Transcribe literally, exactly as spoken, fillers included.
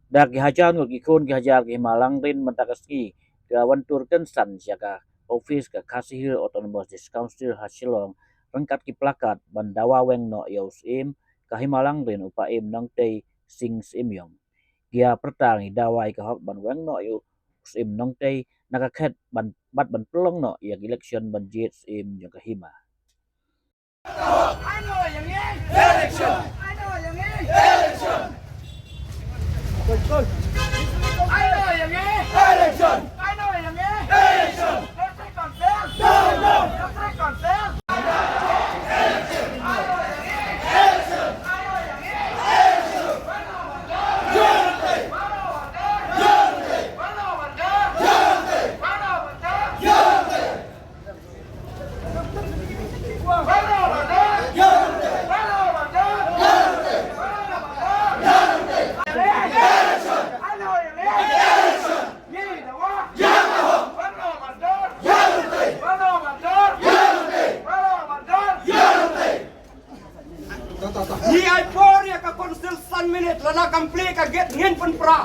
Da ki hajar ngut ki khun ki hajar ki hima langrin mynta ka sngi ka wan tur kynsan sha ka office ka Khasi Hills Autonomous District Council ha Shillong ryngkat ki plakat ban dawa weng noh ïa u Syiem ka hima langrin u Paiem Nongtei Sing Syiem Ïong. Ki ïa pyrta ngi dawa ïa ka hok ban weng noh ïa u Syiem Nongtei na ka khet ban bad ban pynlong noh ïa ka election ban jied Syiem jong ka hima. Ngi ai por ïa ka council san minit, lada kam plie ka gate ngin pynpra.